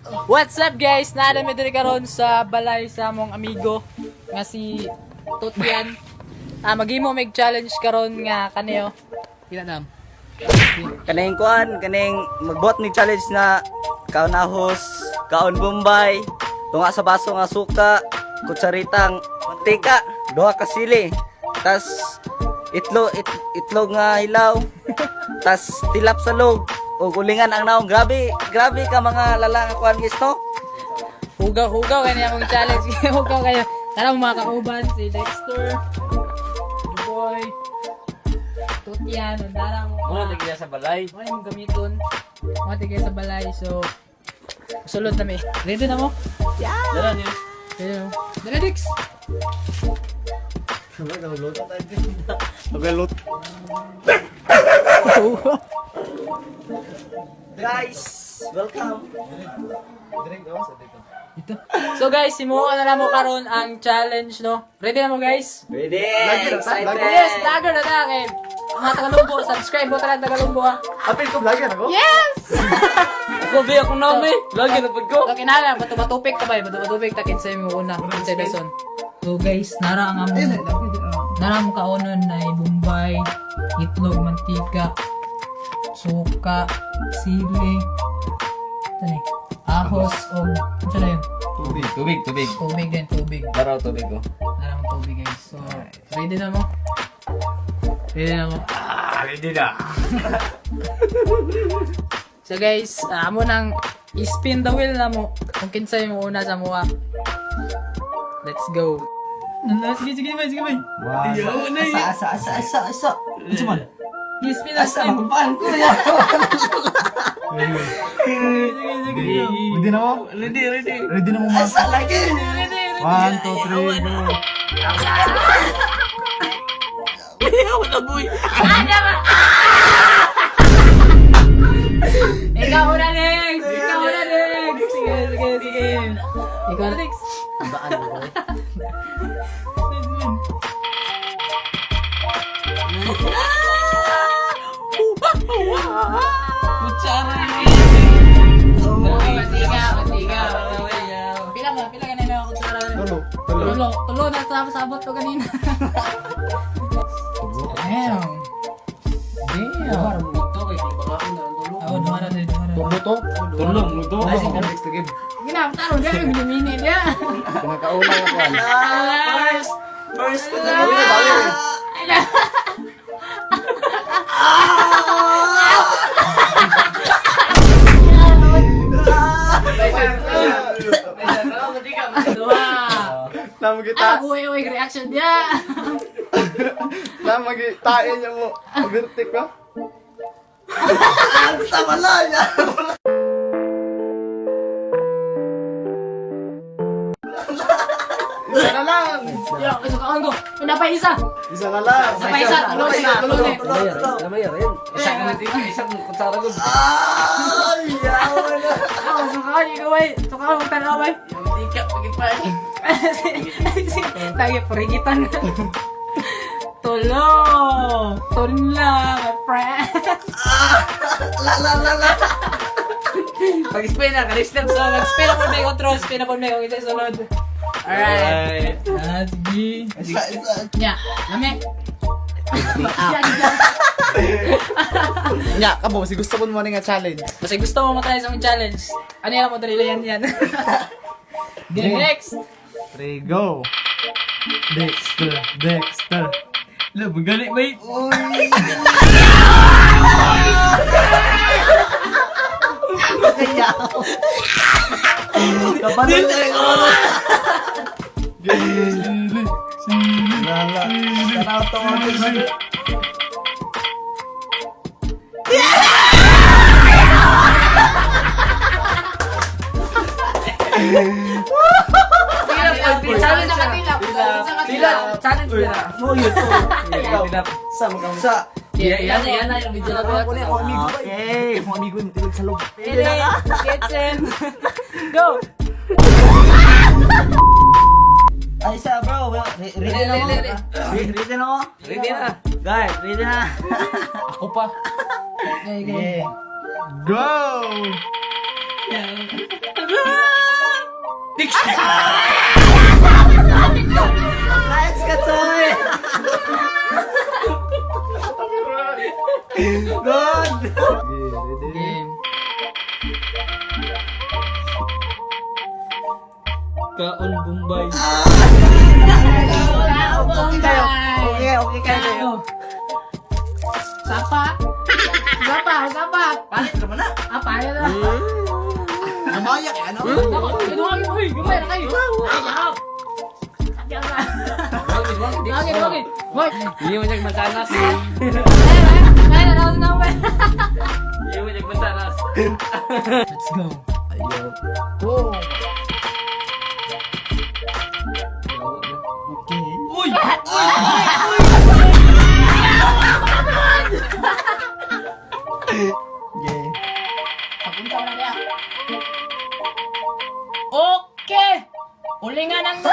What's up, guys? Naa mi diri karon sa balay sa among amigo nga si Tutian. Maghimo mig challenge karon nga kaniyo. Pila dam? Kaning kuan, kaning magbuhat mig challenge na kaon ahos, kaon bombay, tunga sa baso nga suka, kutsaritang mantika, duha ka sili, tas itlog nga hilaw, tas tilap sa log, ug ulingan ang naong. Grabe, grabe ka mga lala nga kuan, guys, no? Hugaw, hugaw kani akong challenge. Hugaw kayo. Tara, mga kauban, si Dexter, Boy, Tutian, dara mo. Muna tigil sa balay. Wala mong gamiton. Mga tigay sa balay, so sulod na mi. Ready na mo? Dara niyo. Ready na mo? Dala, Dix! Magalot. Guys, welcome. Ito. So guys, simulan na namo karon ang challenge, no? Ready na mo, guys? Ready? Excited. Yes, vlogger na ta kay mga Tagalumbo, subscribe mo talang Tagalumbo ha. Apil ko vlogger ako? Yes! Ako be ako na be. Lagi na pud ko. So kinahanglan bato batupik ta bay, bato batupik ta kinsay mo una, kinsay dason. So guys, nara ang among nara ang kaonon ay bombay, itlog, mantika, suka, sili, ito ni, ahos, o ano na yun? Tubig, tubig, tubig. Tubig din, tubig. Dara tubig ko. Nara ang tubig, guys. So, ready na mo? Ready na mo? Ah, ready na. So guys, amo nang i-spin the wheel na mo. Kung kinsay mo una sa mua. Let's go. Sige, sige, sige, sige. Asa, asa, asa, asa, asa. Unsa man? I-spin na, Asa, spin. magpaan ko ya. Ready na mo? Ready, ready. Ready na mo mga? Asa lagi. 1, 2, 3, go. Ako na boy. Ikaw una, Nex! Ikaw una, Nex! Sige, sige, sige. Ikaw na, Nex. Baan mo? Kutsara. Mantika, mantika. Pila ba? Pila ka na yung kutsara? Tulo. Tulo. Tulo, tulo na sabot ko kanina. Damn. Damn. Ito kay baka na tulo. Oh, dumara din, dumara. Tulo to? Tulo mo to. Ay, sige, next game. Gina, taro gani minimini niya. Pinakauna nga kuan. First, first ko na. Bawi na, bawi. Dua. Namo kita. Ah, uwi uwi reaction niya. Namo tae niya mo. Overtake ka. Asa wala ya. Isa na lang. Yo, isukaan ko. Una pa isa. Isa na lang. Isa pa isa, tulo na, tulo na. Tulo, tulo. Isa ka mantika, isa kong kutsara ko. Ay, yawa na. Ah, sukaan ikaw ay. Sukaan mo tanaw ay. Mantika pagit pa. Lagi purigitan. Tulo. Tunla, my friend. La la la la. Pag-spin na, kalis na. So, mag-spin ako may control, spin ako may isa sunod. Alright. Ah, sige. Isa, isa. Nya, lami. Nya, kamo si gusto mo mo nga challenge. Basta gusto mo matry sa among challenge. Ano yan mo dali yan yan. Game next. 3, go. Dexter, Dexter. Lo, magaling, wait. Uy. Kabalo na, kabalo. Sili, sili. Lala. Tanaw to mga Challenge sa katilap. Challenge sa katilap. Challenge na. Mo yun to. Sa sa. Yan, yan, yan na yung video na to. Okay. Akong amigo ni tilog sa loob. Ready, get set, go! Ay sa bro, well, ready na mo. Ready, ready. Ready na mo. Ready na. Guys, ready na. Ako pa. Okay, go. Go! Nice ka, Choy! Good! Okay, ready? Game. Kaon Bombay. Okay kayo. Okay, okay kayo. Sapa. Sapa, sapa. Palit ka na. Ah, palit na. Namaya ka, ano? Gamay, uy, gamay na kayo. Ay, yakap. Bakit, bakit? Wag. Hindi mo niyag mansanas. Ay, ay, ay, ay, ay. Hindi mo niyag mansanas. Let's go. Go! Okay. Uy! Yeah. Papunta ko na kaya. Okay! Ulingan ang daw!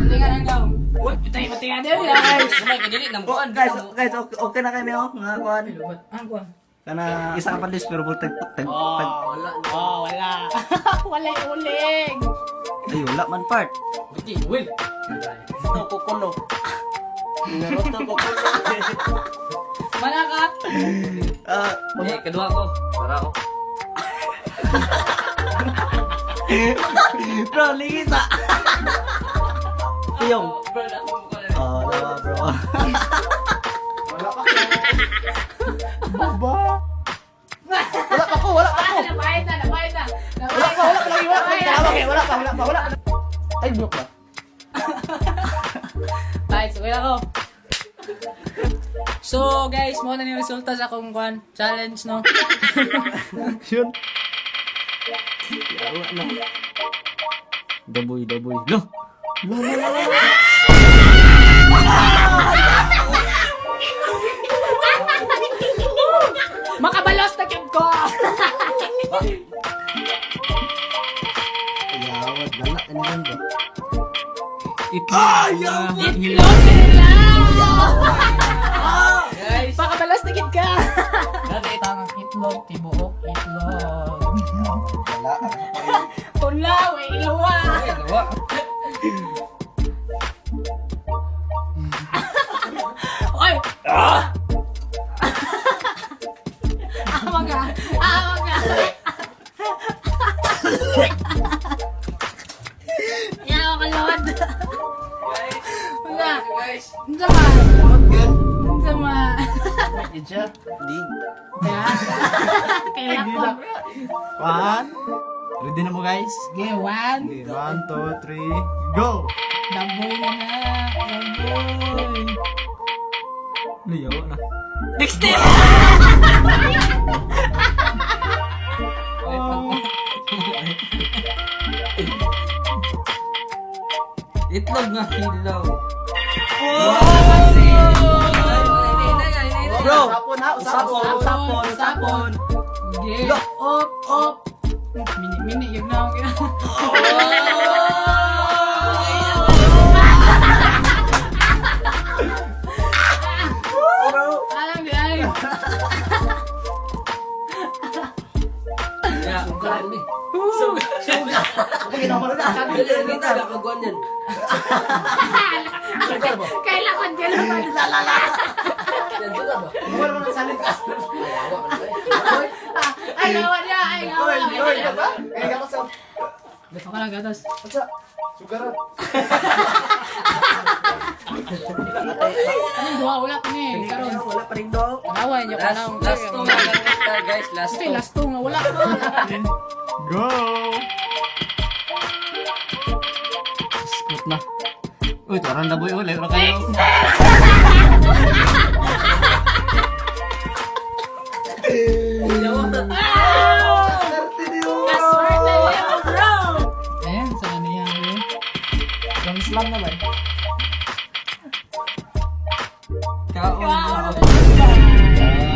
Ulingan ang daw. Uy, patay, patay nga din. Guys. Kamay ka dili nang Oh, kuan. guys, guys, okay, okay na kayo niyo, mga kuan. Ang kuwan. Kana isa ka pa list pero tag tag tag. Wala. Oh, wala. Wala yung uling. Ay, wala man part. Wiki, will. Ito kukulo. Naruto kukulo. Malaka. Ah, Eh, kadua ko. Para ako. bro, lingis ah. Tiyong. Bro, na ako ko na. Oh, no, bro. Wala pa ko. Ba? Wala pa ko, wala pa ko. Ah, napahid na, napahid na. Wala pa, wala pa lagi, wala pa. Okay, wala pa, wala pa, wala pa. Ay, block ba? Guys, okay ako. So, guys, mo na yung resulta sa akong kwan challenge, no? Yun. Yawa na. Daboy, daboy. No. Makabalos na kyud ko! Ayaw, dala ka na rin ba? Itlog. Itlog nila! Guys. Pakabalos na kyud ka! Tangang itlog, tibuok, itlog. Wala. Pula, way iluwa! Ay, gawa. Oy! Ah! Ama ka! Ama ka! Yawa ka, Lord! Guys. Wala. Guys. Ang sama! Ang sama! Ija. Di. Kaya, kailan ko. One. Ready na mo, guys? Sige, one. Okay, one, two, three, go! Damboy na na. Damboy. Layaw na. Next step! Itlog nga hilaw. Bro, Usapon ha, usapon, usapon, usapon. Sige. Op, op. Mini, mini. Yun na ako. Bro. Alam di ay. Yeah, grabe. Pag ginawa na. Sabi nila dito, kakaguan yan. Kailangan ka naman. Yan, sugar ba? Wala mo ng challenge. Ay, gawa niya. Ay, gawa. Oy, oy, Ay, gatas ako. Ako lang, gatas. Unsa? Sugaran. Anong duha? Wala pa ni. Karon. Wala pa rin daw. Tanawan niyo Last, kanang. last two nga lang ita, guys. Last Kasi two. last two nga. Wala pa. Go! Scoot na. Uy, tarang na boy ulit. Baka kayo. Kaswerte niyo, bro. Ayan, sa ano yan, bro. Lang slam naman. Kaon. Kaon na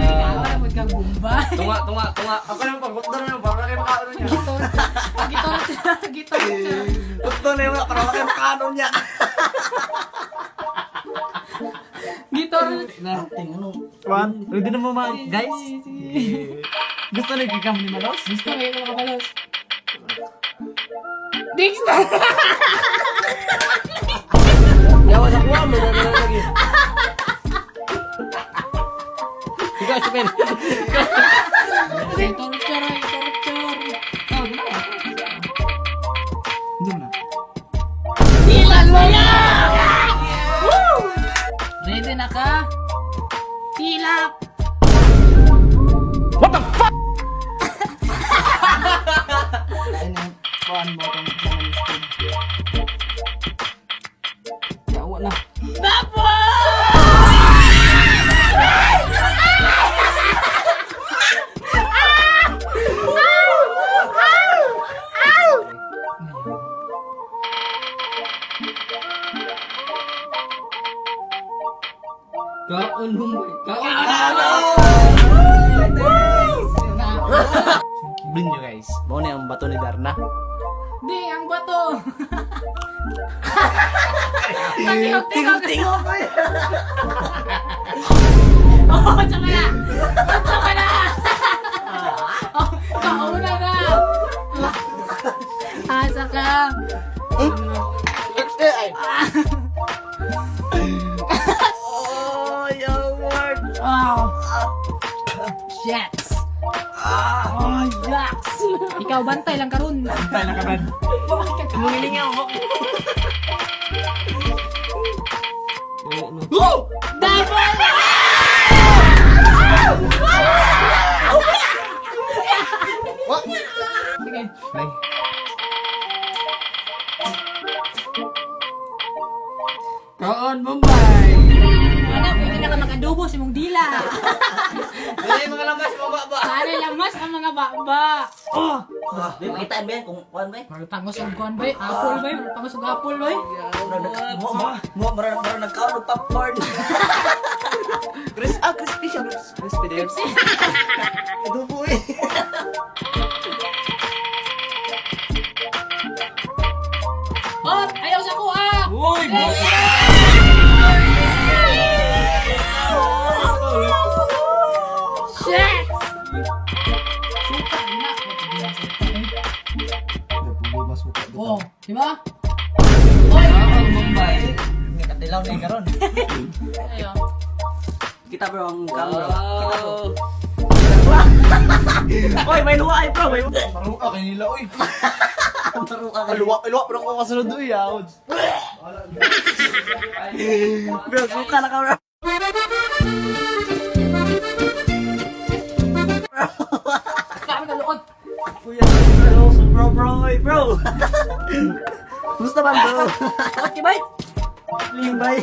Kaon na kang bumbay. Tunga, tunga, tunga. Ako naman pag na naman, para kayo makaano niya. Gitor, gitor, gitor. Ito na yung para wala kayo makaano niya. Gitor. Nating ano. One. Ready na mo mga guys? Gusto na ikikam ni Malos? Gusto kayo mga kabalos. Dix na! Yawa sa kuha mo na lagi. Ikaw, Chupin. Ay, torture, ay, torture. Oh, ginawa. Hindi mo na. Silat mo na! Woo! Ready na ka? Silap! Ayun na, kuhaan mo itong kasama ni Steve. Yawa na. Tapos! Kaon Bombay. Kaon! Blin nyo guys. Mao ni ang bato ni Darna. Di, ang bato! Tingog, tingog! Tingog Oh, tsaka na! Tsaka na! Oh, kauna na! Asa ka! Eh, ay. Oh, yo, word. Oh. Shit! Oh, yucks! Ikaw, bantay lang karon. Tayo na ka, Brad. Mungiling ako. Go! Double! Sige. Play. Kaon Bombay! Ano, pwede na ka mag-adobo sa imong dila. Dali mga lamas mo ba ba? Para lamas ang mga baba. Di makitaan ba yan kung kuan ba? Marag pangos og kuan bay, apple bay, marag pangos og apple bay. Mo mo mara mara nagkaon og popcorn. Crisp, ah, crispy siya. Crispy din. Adobo eh. Oh, ayaw sa kuha. Uy! Let's Shit! Suka na. Oh, di ba? Oy! Kaon Bombay! Katilaw na karon. Ayo. Kita bro ang cam bro. Kita bro. Oy, may luwa ay bro, may Maruka kay nila oy. maruka ka. Luwa, luwa pero ko kasunod oy ah. Bro, suka na ka bro. Kami na luod. Kuya, bro, bro, bro, oy, bro. Kumusta man bro? Okay, bye. Limbay.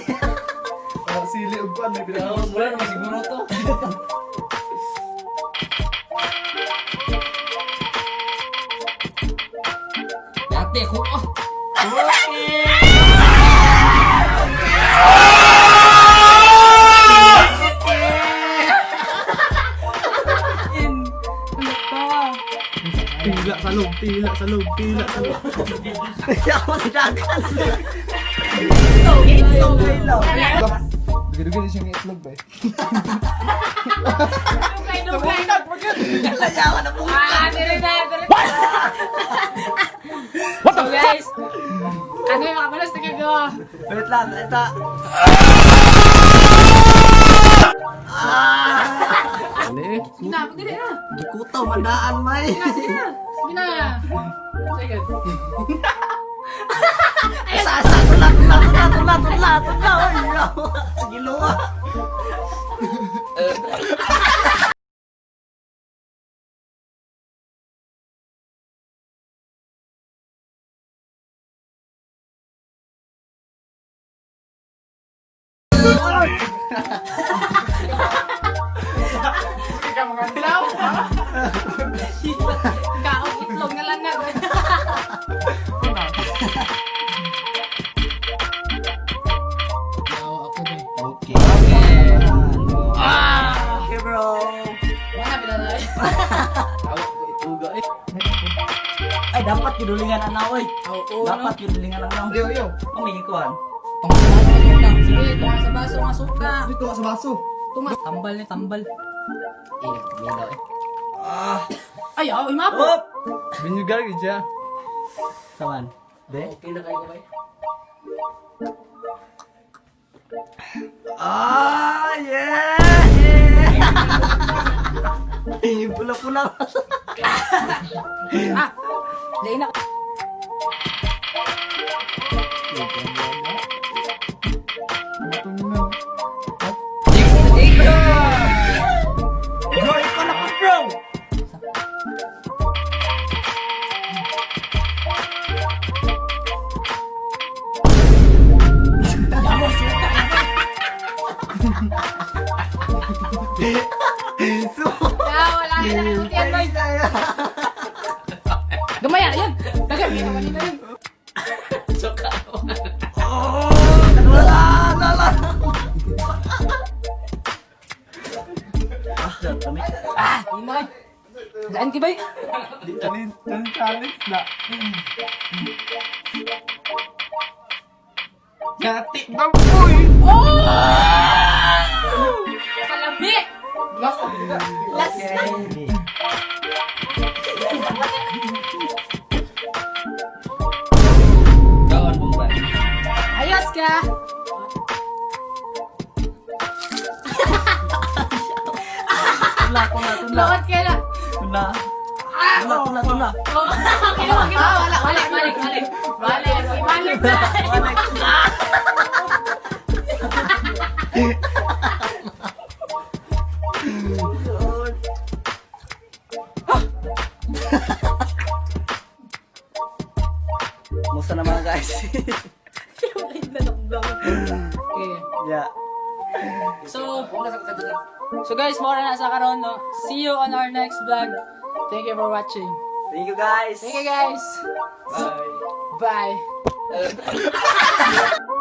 Ah, sili og kuan may pinaka. Wala naman siguro to. Dati ako. Oh! In. Ano ka? Pila sa loob, pila sa loob, pila sa loob. Ako si Dagan. Ilaw, ilaw, ilaw. Dugi-dugi na siyang itlog ba eh. Dugay, dugay. Layawan na po. Ah, dire na, dire na. What the so, guys, ano yung mga balas na gagawa? Wait lang, ito. Sige na, magdali na. Gikutaw, mandaan, may. Sige na, sige na. Sige na. Sige. Asa, asa, tula, tula, tula, tula, tula, tula. Oy, bro. Giluwa. Kaong itlog na lanag. Yaw, ako ba? Okay. Okay. Okay, bro. Wala pinatay. Awak ko ituga eh. Ay, dapat gidulingan ana, oy. Oo, Dapat gidulingan ana. Yo, yo. Ang may ikuan. Tunga sa baso nga suka. Sige, tunga sa baso nga suka. Dito ka sa baso. Tunga. Tambal ni tambal. Eh, nagkamindaw eh. Ay, oh, imapo. Up! Binugar gid siya. Saman. De? Okay na kayo ba? Ah, yeah! Yeah! Pula-pula. Ah! Lain na. Bro, ikaw na ko, bro! Ah, wala ka na kasultian, boy. Gamay, ah, yan. Dagan, ginawa nila yun. Suka. Oh! Wala! Wala! Ah, kami. Ah, yun na kayo. Daan ki, boy. Challenge, challenge na. Yati ba boy? Oh! Kalabi! Last na. Last na. Kaon Bombay. Ayos ka! Tula, tula, tula. Loot ka na. Tula. Tula, tula, tula. Oh, kinuha, kinuha. Wala, balik, balik, balik. Balik, balik na. Musta na mga guys? Okay. Yeah. So guys, more na sa karon, no? See you on our next vlog. Thank you for watching. Thank you guys. Thank you guys. Bye. Bye.